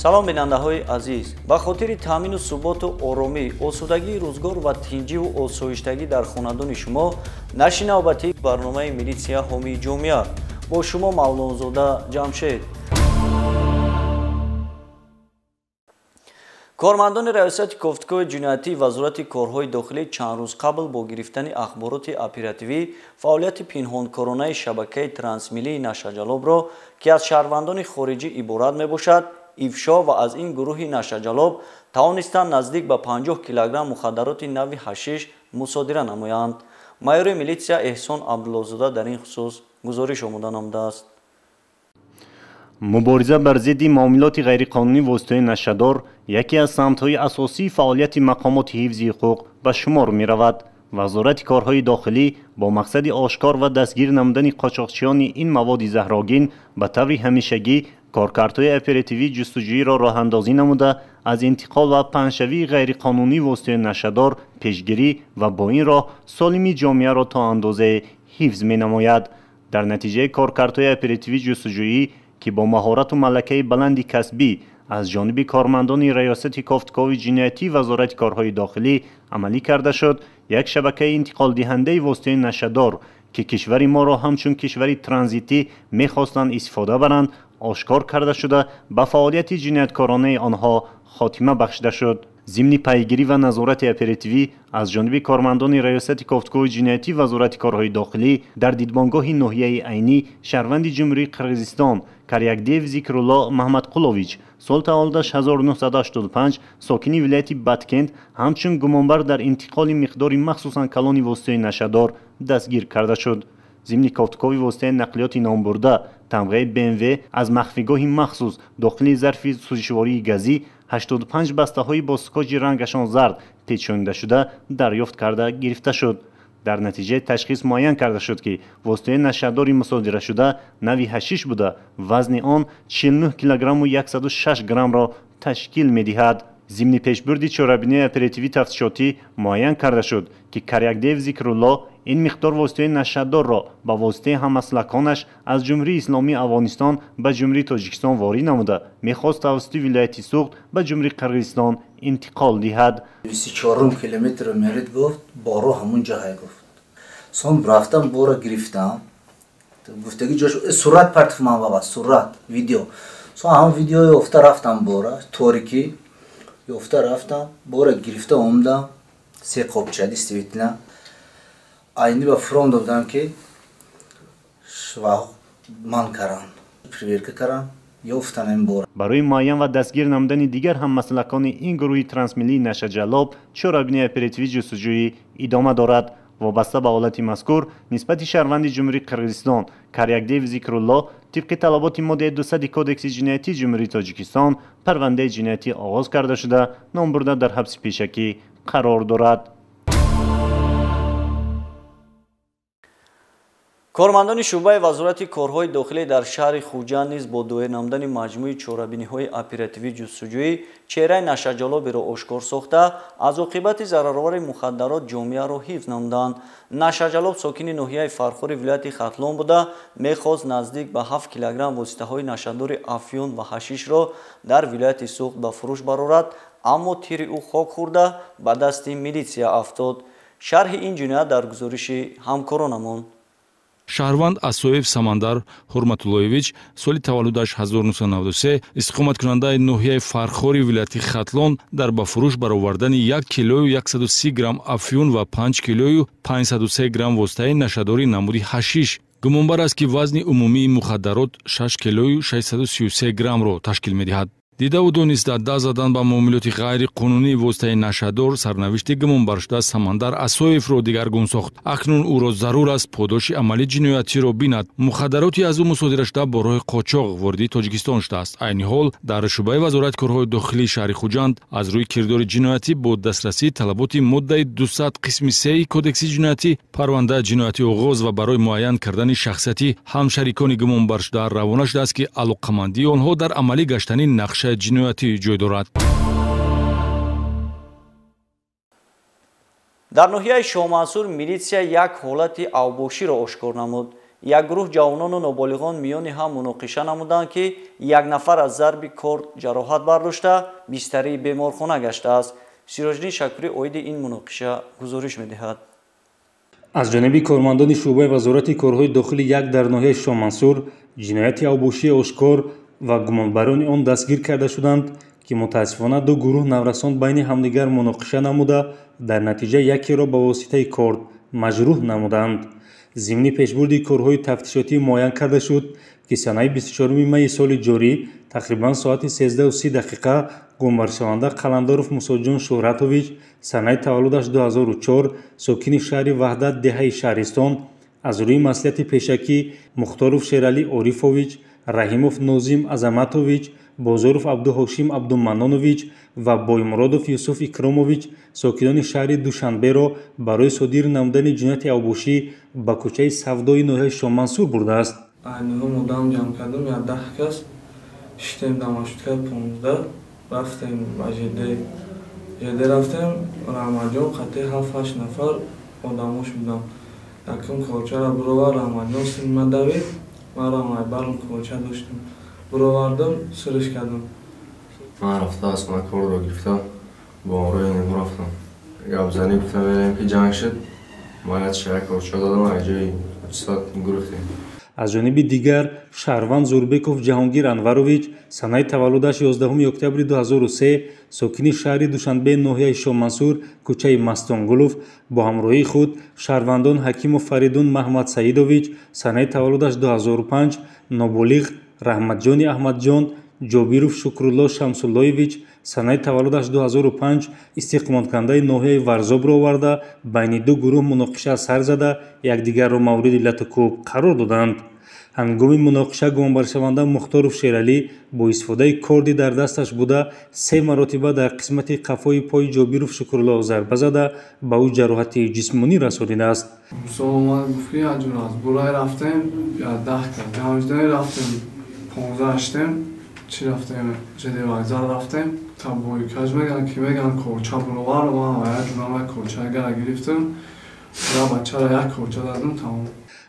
Салом, бинандаҳои азиз. Ба хотири таъмину суботу оромӣ, осудагии рӯзгор ва тинҷиву осоиштагӣ дар хонадони шумо нашри навбатии барномаи «Милитсия ҳомии ҷомеа». Бо шумо Мавлонзода Ҷамшед. Кормандони Раёсати кофтукови ҷиноятии Вазорати корҳои дохилӣ чанд рӯз қабл бо гирифтани ахбороти оперативӣ фаъолияти пинҳонкоронаи шабакаи трансмиллии нашъаҷалобро, ки аз шаҳрвандони хориҷӣ иборат мебошад, ифшо ва аз ин гурӯҳи нашъаҷалоб тавонистанд наздик ба 50 килограмм мухаддароти нави ҳашиш мусодира намоянд. Майори милитсия Эҳсон Абдуллозода дар ин хусус гузориш омода намудааст. Мубориза бар зидди муомилоти ғайриқонунӣ воситаи нашъадор яке аз самтҳои асосии фаъолияти мақомоти ҳифзи ҳуқуқ ба шумор меравад. Вазорати корҳои дохилӣ бо мақсади ошкор ва дастгир намудани қочоқчиёни ин маводи заҳрогин ба таври ҳамешагӣ коркардҳои оперативии ҷустуҷӯиро роҳандозӣ намуда, аз интиқол ва паҳншавии ғайриқонунӣ воситаи нашъадор пешгирӣ ва бо ин роҳ солими ҷомеаро то андозае ҳифз менамояд. Дар натиҷаи коркардҳои оперативии ҷустуҷӯӣ, ки бо маҳорату малакаи баланди касбӣ аз ҷониби кормандони Раёсати кофтукови ҷиноятии Вазорати корҳои дохилӣ амалӣ карда шуд, як шабакаи интиқолдиҳандаи воситаи нашъадор, ки кишвари моро ҳамчун кишвари транзитӣ мехостанд истифода баранд, ошкор карда шуда, ба фаъолияти ҷинояткоронаи онҳо хотима бахшида шуд. Зимни пайгирӣ ва назорати оперативӣ аз ҷониби кормандони Раёсати кофтукови ҷиноятии Вазорати корҳои дохилӣ дар дидбонгоҳи ноҳияи Айнӣ шаҳрванди Ҷумҳурии Қирғизистон Карякдиев Зикрулло Маҳмадқулович, сол таваллудаш 1985, сокини вилояти Баткент, ҳамчун гумонбар дар интиқоли миқдори махсусан калони воситаи нашъадор дастгир карда шуд. Зимни кофтукови воситаи нақлиёти номбурда тамғаи БМВ аз махфигоҳи махсус дохили зарфи сӯзишвории газӣ 85 бастаҳои бо скотчи рангашон зард печонида дарёфт карда гирифта шуд. Дар натиҷаи ташхис муайян карда шуд, ки воситаи нашъадори мусодирашуда нави ҳашиш буда, вазни он 49 килограмму 106 граммро ташкил медиҳад. Зимни пешбурди чорабинии оперативӣ тафтишотӣ муайян карда шуд, ки Карякдиев Зикрулло ин миқдор воситаи нашъадорро ба воситаи ҳамаслаконаш аз Ҷумҳурии Исломии Афғонистон ба Ҷумҳурии Тоҷикистон ворид намуда, мехост тавассути вилояти Суғд ба Ҷумҳурии Қирғизистон интиқол диҳад. 24 километр мерид, гуфт, боро ҳамун ҷоҳай гуфт. Сон рафтам, бора гирифтам. Гуфтаги ҷош сурат партиф ман баба, сурат, видео. Сон ҳамун видео ёфта рафтам бора, торикӣ ёфта рафтам, бора гирифта омдам, се қопча действительно. Айни ба фром додам, ки ман карам, проверка карам, ёфтам ин бора. Барои муайян ва дастгир намудани дигар ҳаммаслакони ин гурӯҳи трансмиллии нашъаҷаллоб чорабинии оперативӣ ҷустуҷӯӣ идома дорад. Вобаста ба ҳолати мазкур нисбати шаҳрванди Ҷумҳурии Қирғизистон Карякдиев Зикрулло тибқи талаботи моддаи 200 Кодекси ҷиноятии Ҷумҳурии Тоҷикистон парвандаи ҷиноятӣ оғоз карда шуда, номбурда дар ҳабси пешакӣ қарор дорад. Кормандони шӯъбаи Вазорати корҳои дохилӣ дар шаҳри Хуҷанд низ бо доир намудани маҷмӯи чорабиниҳои оперативӣ ҷустуҷӯӣ чеҳраи нашъаҷалоберо ошкор сохта, аз оқибати зараровари мухаддарот ҷомеаро ҳифз намуданд. Нашъаҷалоб сокини ноҳияи Фархори вилояти Хатлон буда, мехост наздик ба 7 килограмм воситаҳои нашъадори афюн ва ҳашишро дар вилояти Суғд ба фурӯш барорад, аммо тири ӯ хок хӯрда ба дасти милитсия афтод. Шарҳи ин ҷиноят дар гузориши ҳамкоронамон. Шаҳрванд Асоев Самандар Ҳурматуллоевич, соли таваллудаш 1993, истиқоматкунандаи ноҳияи Фархори вилояти Хатлон, дар ба фурӯш баровардани 1 килою 130 грамм афюн ва 5 килою 503 грамм воситаи нашъадори намуди ҳашиш гумонбар аст, ки вазни умумии мухаддарот 6 килою 633 граммро ташкил медиҳад. Дидаву дониста даст задан ба муомилоти ғайриқонунии воситаи нашъадор сарнавишти гумонбаршуда Самандар Асоевро дигаргун сохт. Акнун ӯро зарур аст подоши амали ҷиноятиро бинад. Мухаддароти аз ӯ мусодирашуда бо роҳи қочоқ вориди Тоҷикистон шудааст. Айни ҳол дар шӯъбаи Вазорати корҳои дохилии шаҳри Хуҷанд аз рӯи кирдори ҷиноятӣ бо дастрасии талаботи моддаи 200 қисми 3 Кодекси ҷиноятӣ парвандаи ҷиноятӣ оғоз ва барои муайян кардани шахсияти ҳамшарикони гумонбаршуда равона шудааст, ки алоқамандии онҳо дар амалӣ гаштани нақшаи ҷиноятӣ ҷой дорад. Дар ноҳияи Шоҳмансур милитсия як ҳолати авбоширо ошкор намуд. Як гурӯҳ ҷавонону ноболиғон миёни ҳам муноқиша намуданд, ки як нафар аз зарби корд ҷароҳат бардошта, бистарии беморхона гаштааст. Сироҷиддин Шакурӣ оиди ин муноқиша гузориш медиҳад. Аз ҷониби кормандони шӯъбаи Вазорати корҳои дохилӣ як дар ноҳияи Шоҳмансур ҷинояти авбошии ошкор ва гумонбарони он дастгир карда шуданд, ки мутаассифона ду гурӯҳ наврасон байни ҳамдигар муноқиша намуда, дар натиҷа якеро ба воситаи корд маҷрӯҳ намуданд. Зимни пешбурди корҳои тафтишотӣ муайян карда шуд, ки санаи 24 майи соли ҷорӣ тақрибан соати 13:30 дақиқа гумонбаршаванда Қаландаров Мусоҷон Шӯҳратович, санаи таваллудаш 2004, сокини шаҳри Ваҳдат, деҳаи Шаҳристон, аз рӯи маслиҳати пешакӣ Мухторов Шералӣ Орифович, Раҳимов Нозим Азаматович, Бозоров Абдуҳошим Абдуманонович ва Боймуродов Юсуф Икромович, сокинони шаҳри Душанберо барои содир намудани ҷинояти авбошӣ ба кӯчаи Савдои ноҳияи Шоҳмансур бурдааст. Айниҳом одам ҷамъ кардем, 10 кас шитем дар маршрутка 15, рафтем ба ЖД. ЖД рафтем, Раҳматҷон қатъи 7-8 нафар одамош будам. Якум корчаро буровар, Раҳматҷон синма давид, ман рамайбарм корча доштем. Буровардам, сириш кардам. Ман рафта аз хона корро гирифтам, бо ҳамроҳи немо рафтам. Гапзанӣ гуфтам мерем, ки ҷанг шуд, ман як корча додам, аз ҷои сад гурехтем. Аз ҷониби дигар шаҳрванд Зурбеков Ҷаҳонгир Анварович, санаи таваллудаш 11 октябри 2003, сокини шаҳри Душанбе, ноҳияи Шоҳмансур, кӯчаи Мастонгулов, бо ҳамроҳии худ шаҳрвандон Ҳакимов Фаридун Маҳмадсаидович, санаи таваллудаш 2005, ноболиғ Раҳматҷони Аҳмадҷон, Ҷобиров Шукрулло Шамсуллоевич, санаи таваллудаш 2005, истиқоматкунандаи ноҳияи Варзобро оварда, байни ду гурӯҳ муноқиша сар зада, якдигарро мавриди латукӯб қарор доданд. Ҳангоми муноқиша гумонбаршаванда Мухторов Шералӣ бо истифодаи корди дар дасташ буда 3 маротиба дар қисмати қафои пои Ҷобиров Шукрулло зарба зада, ба ӯ ҷароҳати ҷисмонӣ расонидааст. Рафтем, 10 чӣ рафтем, ЖД вокзал рафтем, та бойкаж меган, ки меган корча буровар, ман як ҷунама корча гара гирифтам, ра бачара як корча дадам, тамом.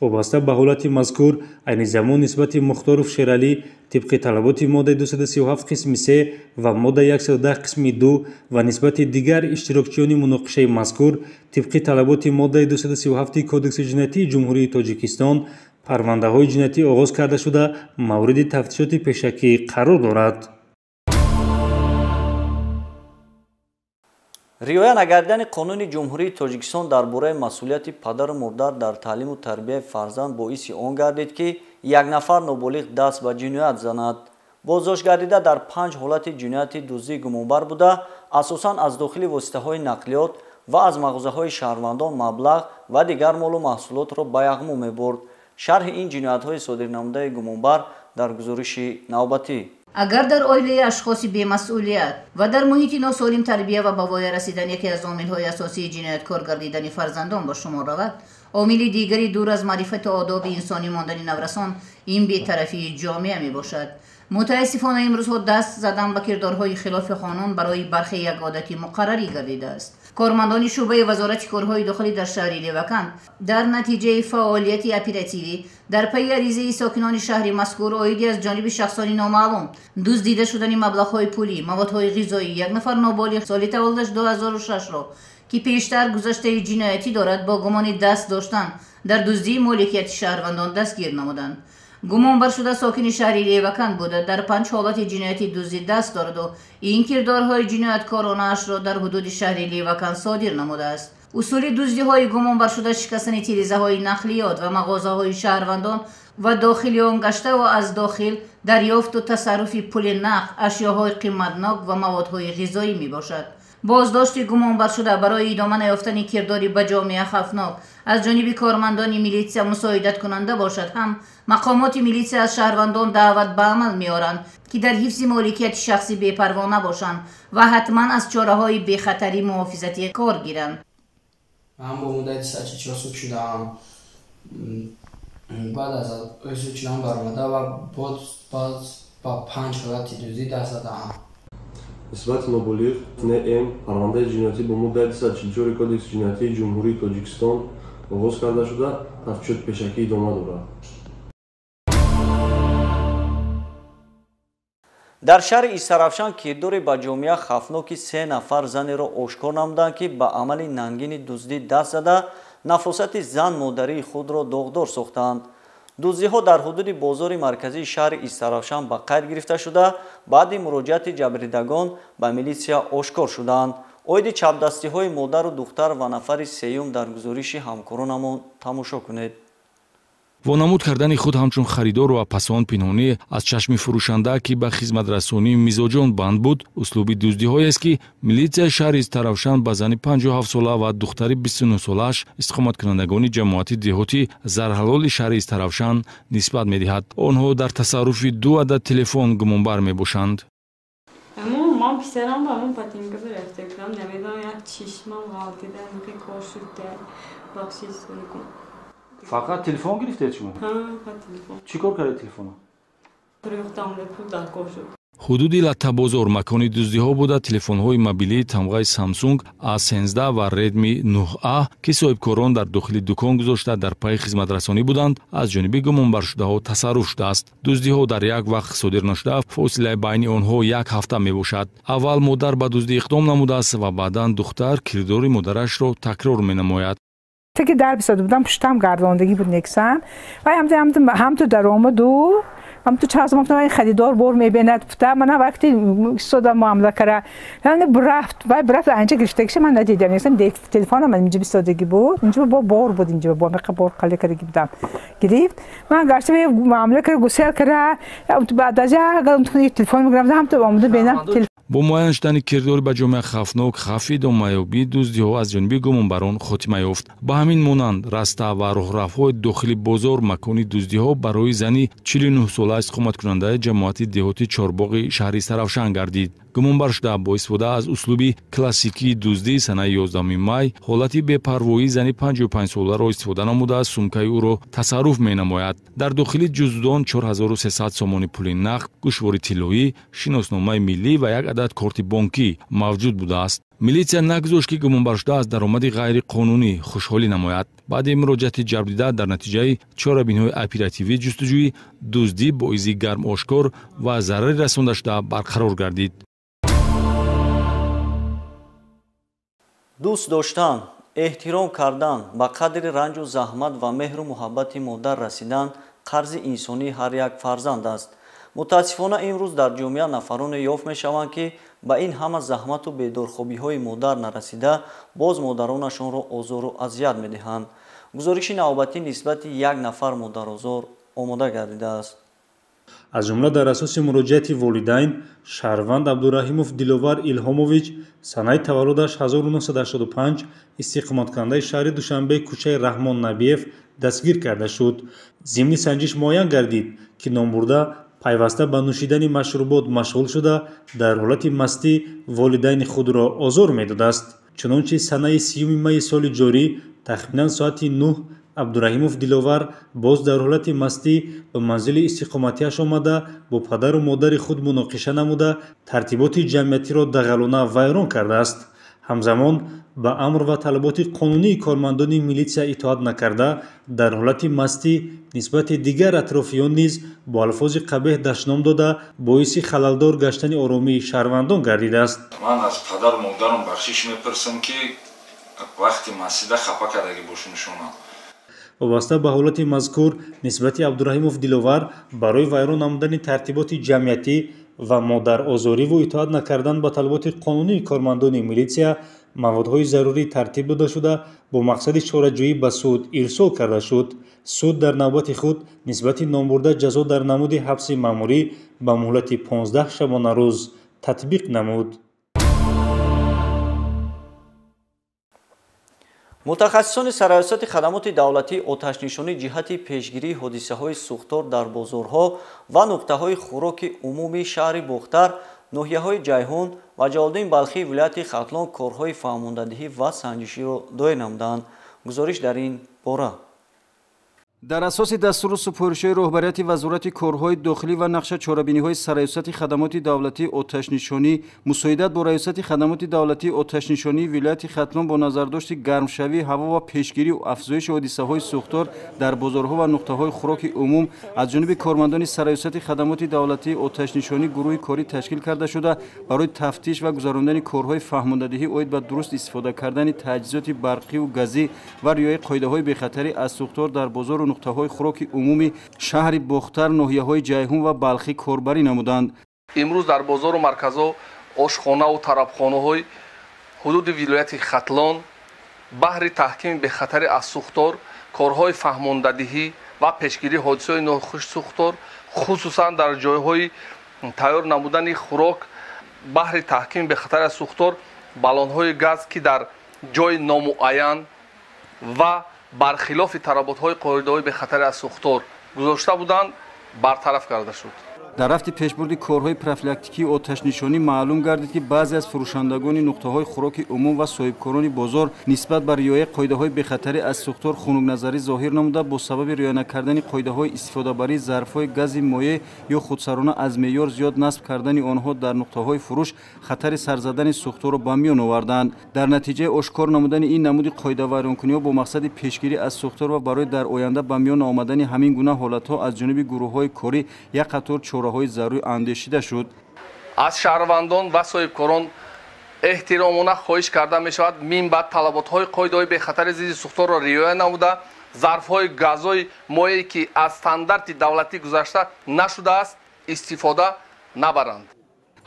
Вобаста ба ҳолати мазкур, айни замон нисбати Мухторов Шералӣ тибқи талаботи моддаи 237 қисми 3 ва моддаи 110 қисми 2 ва нисбати дигар иштирокчиёни муноқишаи мазкур тибқи талаботи моддаи 237 Кодекси ҷиноятии Ҷумҳурии Тоҷикистон парвандаҳои ҷиноятӣ оғоз карда шуда, мавриди тафтишоти пешакӣ қарор дорад. Риоя нагардидани қонуни Ҷумҳурии Тоҷикистон дар бораи масъулияти падару модар дар таълиму тарбияи фарзанд боиси он гардид, ки як нафар ноболиғ даст ба ҷиноят занад. Боздошт гардида дар 5 ҳолати ҷинояти дуздӣ гумонбар буда, асосан аз дохили воситаҳои нақлиёт ва аз мағозаҳои шаҳрвандон маблағ ва дигар молу маҳсулотро ба яғмо мебурд. Шарҳи ин ҷиноятҳои содирнамудаи гумонбар дар гузориши навбатӣ. Агар дар оилаи ашхоси бемасъулият ва дар муҳити носолим тарбия ва ба воя расидан яке аз омилҳои асосии ҷинояткор гардидани фарзандон ба шумор равад, омили дигари дур аз маърифату одоби инсонӣ мондани наврасон ин бетарафии ҷомеа мебошад. Мутаассифона имрӯзҳо даст задан ба кирдорҳои хилофи қонун барои бархе як одати муқаррарӣ гардидааст. Кормандони шӯъбаи Вазорати корҳои дохилӣ дар шаҳри Леваканд дар натиҷаи фаъолияти оперативӣ дар пайи аризаи сокинони шаҳри мазкур оиди аз ҷониби шахсони номаълум дуздида шудани маблағҳои пулӣ, маводҳои ғизоӣ як нафар ноболиғ соли таваллудаш 2006-ро, ки пештар гузаштаи ҷиноятӣ дорад, бо гумони даст доштан дар дуздии моликияти шаҳрвандон дастгир намуданд. Гумонбар шуда сокини шаҳри Леваканд буда, дар 5 ҳолати ҷинояти дуздӣ даст дораду ин кирдорҳои ҷинояткоронаашро дар ҳудуди шаҳри Леваканд содир намудааст. Усули дуздиҳои гумонбаршуда шикастани тирезаҳои нақлиёт ва мағозаҳои шаҳрвандон ва дохили он гашта ва аз дохил дарёфту тасарруфи пули нақд, ашёҳои қиматнок ва маводҳои ғизоӣ мебошад. Боздошти гумонбаршуда барои идома наёфтани кирдори ба ҷомеа хавфнок аз ҷониби кормандони милитсия мусоидаткунанда бошад ҳам, мақомоти милитсия аз шаҳрвандон даъват ба амал меоранд, ки дар ҳифзи моликияти шахсӣ бепарво набошанд ва ҳатман аз чораҳои бехатарӣ муҳофизатӣ кор гиранд. Ман бо муддати 144 суд шудаам. Баъд аз суд шудан баромада ва боз ба 5 ҳолати дуздӣ даст задаам. Нисбати ноболиғ НМ парвандаи ҷиноятӣ бо моддаи 244 Кодекси ҷиноятии Ҷумҳурии Тоҷикистон Оғоз карда шуда, тафтишот пешакӣ идома дорад. Дар шаҳри Истаравшан кирдори ба ҷомеа хавфноки 3 нафар занеро ошкор намуданд, ки ба амали нангини дуздӣ даст зада, нафосати зан модарии худро доғдор сохтанд. Дуздиҳо дар ҳудуди бозори марказии шаҳри Истаравшан ба қайд гирифта шуда, баъди муроҷиати ҷабрдидагон ба милитсия ошкор шуданд. Оиди чапдастиҳои модару духтар ва нафари сеюм дар гузориши ҳамкоронамон тамошо кунед. Вонамуд кардани худ ҳамчун харидор ва пасон пинҳонӣ аз чашми фурӯшанда, ки ба хизматрасонии мизоҷон банд буд, услуби дуздиҳоест, ки милитсияи шаҳри Истаравшан ба зани 57-сола ва духтари 29-солааш истиқоматкунандагони ҷамоати деҳоти Зарҳалоли шаҳри Истаравшан нисбат медиҳад. Онҳо дар тасарруфи 2 адад телефон гумонбар мебошанд. Ман писарам ба ман патинка рафта будам, намедонам, як чишмам ғалтида, кор шуд, бахшиш кун. Фақат телефон гирифтед шумо? Фақат телефон. Чӣ кор кардед телефонро? Фурӯхтам, пул дар кор шуд. Ҳудуди Латтабозор макони дуздиҳо буда, телефонҳои мобилии тамғаи Samsung A13 ва Redmi 9A, ки соҳибкорон дар дохили дукон гузошта дар пайи хизматрасонӣ буданд, аз ҷониби гумонбаршудаҳо тасарруф шудааст. Дуздиҳо дар як вақт содир нашуда, фосилаи байни онҳо 1 ҳафта мебошад. Аввал модар ба дуздӣ иқдом намудааст ва баъдан духтар кирдори модарашро такрор менамояд. Таки дар бисода будам, пуштам гардондагӣ буд нексам. Вай ҳамту даромаду, ҳамту чазм гуфтам, харидор бор мебинад, гуфта, мана вақти истода муомила кара. Яъне рафт, вай рафт, анҷа гирифтагиша ман надидам. Нексам телефонам инҷа бисодагӣ буд, инҷа бо бор буд, инҷа бо меқа бор қале кардаги будам. Гирифт. Ман гашта муомила кара, гусел кара, баъд аз як телефон мегирам, ҳамту омада бинам. Бо муайян шудани кирдори ба ҷомеа хавфнок, хавфи идомаёбии дуздиҳо аз ҷониби гумонбарон хотима ёфт. Ба ҳамин монанд раста ва роҳравҳои дохили бозор макони дуздиҳо барои зани 49-сола истиқоматкунандаи ҷамоати деҳоти Чорбоғи шаҳри Истаравшан гардид. Гумонбар шуда бо истифода аз услуби классикии дуздӣ санаи 11 май ҳолати бепарвоии зани 55-соларо истифода намуда, сумкаи ӯро тасарруф менамояд. Дар дохили ҷуздон 4300 сомони пули нақд, гӯшвори тиллоӣ, шиносномаи миллӣ ва як адад корти бонкӣ мавҷуд будааст. Милитсия нагузошт, ки гумонбаршуда аз даромади ғайриқонунӣ хушҳолӣ намояд. Баъди муроҷиати ҷабрдида дар натиҷаи чорабиниҳои оперативӣ ҷустуҷӯӣ, дуздӣ бо изи гарм ошкор ва зарари расондашуда барқарор гардид. Дӯст доштан, эҳтиром кардан, ба қадри ранҷу заҳмат ва меҳру муҳаббати модар расидан қарзи инсонии ҳар як фарзанд аст. Мутаассифона имрӯз дар ҷомеа нафароне ёфт мешаванд, ки ба ин ҳама заҳмату бедорхобиҳои модар нарасида, боз модаронашонро озору азият медиҳанд. Гузориши навбатӣ нисбати як нафар модарозор омода гардидааст. Аз ҷумла дар асоси муроҷиати волидайн, шаҳрванд Абдураҳимов Диловар Илҳомович, санаи таваллудаш 1985, истиқоматкунандаи шаҳри Душанбе, кӯчаи Раҳмон Набиев дастгир карда шуд. Зимни санҷиш муайян гардид, ки номбурда пайваста ба нӯшидани машрубот машғул шуда, дар ҳолати мастӣ волидайни худро озор медодааст. Чунончи санаи 30 майи соли ҷорӣ тахминан соати 9 Абдураҳимов Диловар боз дар ҳолати мастӣ ба манзили истиқоматиаш омада, бо падару модари худ муноқиша намуда, тартиботи ҷамъиятиро дағалона вайрон кардааст. Ҳамзамон ба амр ва талаботи қонунии кормандони милитсия итоат накарда, дар ҳолати мастӣ нисбати дигар атрофиён низ бо алфози қабеҳ дашном дода, боиси халалдор гаштани оромии шаҳрвандон гардидааст. Ман аз падару модарам бахшиш мепурсам, ки вақти мастида хафа кардагӣ бошумшонам. Вобаста ба ҳолати мазкур нисбати Абдураҳимов Диловар барои вайрон намудани тартиботи ҷамъиятӣ ва модарозориву итоат накардан ба талаботи қонунии кормандони милитсия маводҳои зарурӣ тартиб дода шуда, бо мақсади чораҷӯӣ ба суд ирсол карда шуд. Суд дар навбати худ нисбати номбурда ҷазо дар намуди ҳабси маъмурӣ ба муҳлати 15 шабонарӯз татбиқ намуд. Мутахассисони сарраёсати хадамоти давлатии оташнишонӣ ҷиҳати пешгирии ҳодисаҳои сӯхтор дар бозорҳо ва нуқтаҳои хӯроки умумии шаҳри Бохтар, ноҳияҳои Ҷайҳун ва Ҷалолиддин Балхии вилояти Хатлон корҳои фаҳмондадиҳӣ ва санҷиширо доир намуданд. Гузориш дар ин бора. Дар асоси дастуру супоришҳои роҳбарияти Вазорати корҳои дохилӣ ва нақша чорабиниҳои Сарраёсати хадамоти давлатии оташнишонӣ мусоидат бо Раёсати хадамоти давлатии оташнишонии вилояти Хатлон бо назардошти гармшавии ҳаво ва пешгирию афзоиши ҳодисаҳои сӯхтор дар бозорҳо ва нуқтаҳои хӯроки умум аз ҷониби кормандони Сарраёсати хадамоти давлатии оташнишонӣ гурӯҳи корӣ ташкил карда шуда барои тафтиш ва гузарондани корҳои фаҳмондадиҳӣ оид ба дуруст истифода кардани таҷҳизоти барқиву газӣ ва риояи қоидаҳои бехатарӣ аз сӯхтор дар бозору нуқтаҳои хӯроки умумӣ шаҳри Бохтар, ноҳияҳои Ҷайҳун ва Балхӣ корбарӣ намуданд. Имрӯз дар бозору марказҳо, ошхонаву тарабхонаҳои ҳудуди вилояти Хатлон баҳри таҳкими бехатарӣ аз сӯхтор, корҳои фаҳмондадиҳӣ ва пешгирии ҳодисаҳои нохуш сӯхтор, хусусан дар ҷойҳои тайёр намудани хӯрок баҳри таҳкими бехатарӣ аз сӯхтор, баллонҳои газ, ки дар ҷои номуайян ва бархилофи талаботҳои қоидаҳои бехатарӣ аз сӯхтор гузошта буданд, бартараф карда шуд. Дар рафти пешбурди корҳои профилактикии оташнишонӣ маълум гардид, ки баъзе аз фурӯшандагони нуқтаҳои хӯроки умум ва соҳибкорони бозор нисбат ба риояи қоидаҳои бехатарӣ аз сӯхтор хунукназарӣ зоҳир намуда, бо сабаби риоя накардани қоидаҳои истифодабарии зарфҳои гази моеъ ё худсарона аз меъёр зиёд насб кардани онҳо дар нуқтаҳои фурӯш хатари сарзадани сӯхторро ба миён оварданд. Дар натиҷаи ошкор намудани ин намуди қоидавайронкуниҳо бо мақсади пешгирӣ аз сӯхтор ва барои дар оянда ба миён омадани ҳамин гуна ҳолатҳо аз ҷониби гурӯҳҳои корӣ як қатор чораҳои зарурӣ андешида шуд. Аз шаҳрвандон ва соҳибкорон эҳтиромона хоҳиш карда мешавад, минбаъд талаботҳои қоидаҳои бехатари зидди сӯхторро риоя намуда, зарфҳои газҳои моее, ки аз стандарти давлатӣ гузашта нашудааст, истифода набаранд.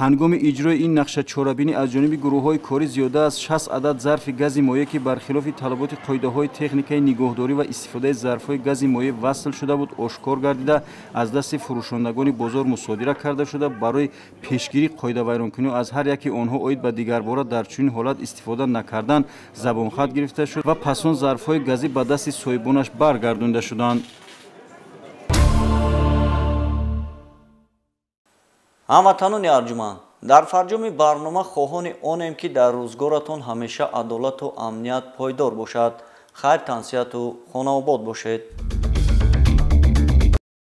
Ҳангоми иҷрои ин нақша чорабинӣ аз ҷониби гурӯҳҳои корӣ зиёда аз 60 адад зарфи гази моеъ, ки бархилофи талаботи қоидаҳои техникаи нигоҳдорӣ ва истифодаи зарфҳои гази моеъ васл шуда буд, ошкор гардида аз дасти фурӯшандагони бозор мусодира карда шуда, барои пешгирии қоидавайронкуниҳо аз ҳар яки онҳо оид ба дигарбора дар чунин ҳолат истифода накардан забонхат гирифта шуд ва пас он зарфҳои газӣ ба дасти соҳибонаш баргардонда шуданд. Ҳамватанони арҷуманд, дар фарҷоми барнома хоҳони онем, ки дар рӯзгоратон ҳамеша адолату амният пойдор бошад. Хайр, тансиҳату хонаобод бошед.